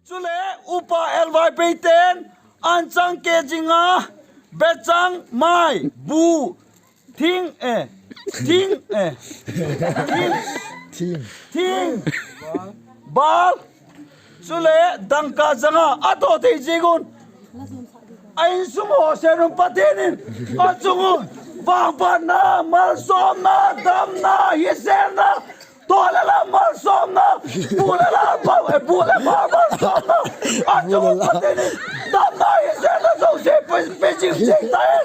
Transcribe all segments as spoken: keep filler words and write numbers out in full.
Chule upa elvaipeite'n anchang ke zing a, bechang, mai, bu, thing, e, thing, e, thing, thing, bâl, chule dangka zang a a tho thei ziak un, a insung haw sen un Pathian in a chung un vangphatna, malsawmna, damna, hiselna, tawh le la malsawmna, bu le la bâl, e, bu le bâl malsawmna, a chung un Pathian in damna, hiselna zosia pe, pe zing zing ta hen.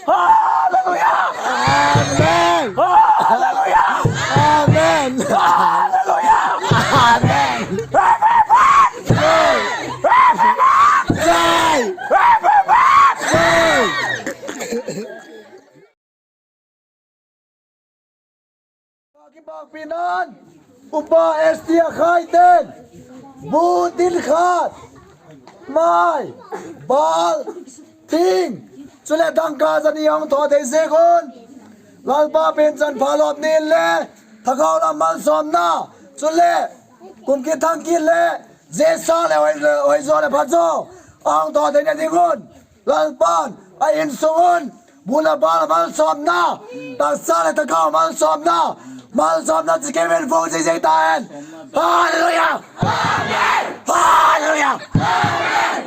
Halleluia! Amen. Halleluia! Amen. Halleluia! Amen. Everyone! Everyone! Everyone! Kipâkpina'n, upa S T a khaite'n, bu tin khat, mai, bâl, thing, chuleh dangka zani a hung tho thei ziak un, Lalpa pianchanpha lawp ni le, thagau lam malsawmna, chuleh kum kit thang kit le, zia sâng leh hoi, hoizaw leh phazaw a hung tho theina ding un, Lalpa'n a insung un bu le bâl malsawmna, taksa leh thagau malsawmna, malsawmna chikim in vuk zing zing ta hen. Halleluia! Halleluia!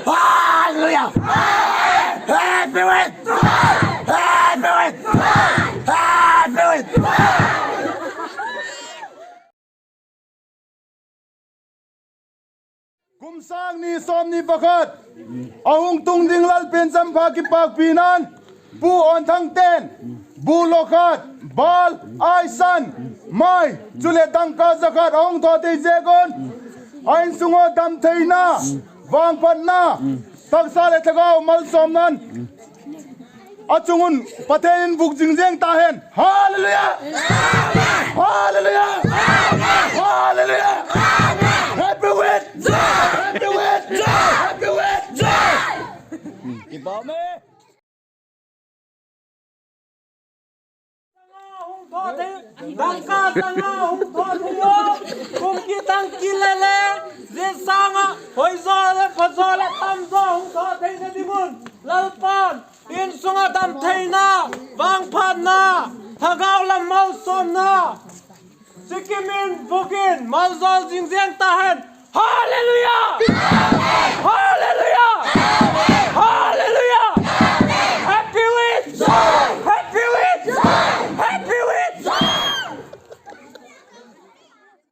Halleluia! Happy with! Happy with! Happy with! Kum sâng ni sawmni pakhat a hung tung ding Lal pianchanpha kipâkpina'n, Pu Awnthangte'n bu lo khat, bâl, aisan, mai, chuleh dangka za khat a hung tho thei ziak un, a insung ah damtheina, vangphatna, taksa leh thagau malsawmna'n a chung un Pathian in vuk zing zing ta hen. Halleluia! Halleluia! Halleluia! Happy with! Happy with! Happy with! Dangka sâng ah hung tho thei a, kum kit thang kit le le, zia sâng ah hoizaw leh phazaw leh tamzaw hung tho theina ding un, Lalpa'n insung ah damtheina, vangphatna, thagau lam malsawmna, chikim in vuk in malzawl zing zing ta hen. Halleluia! Halleluia!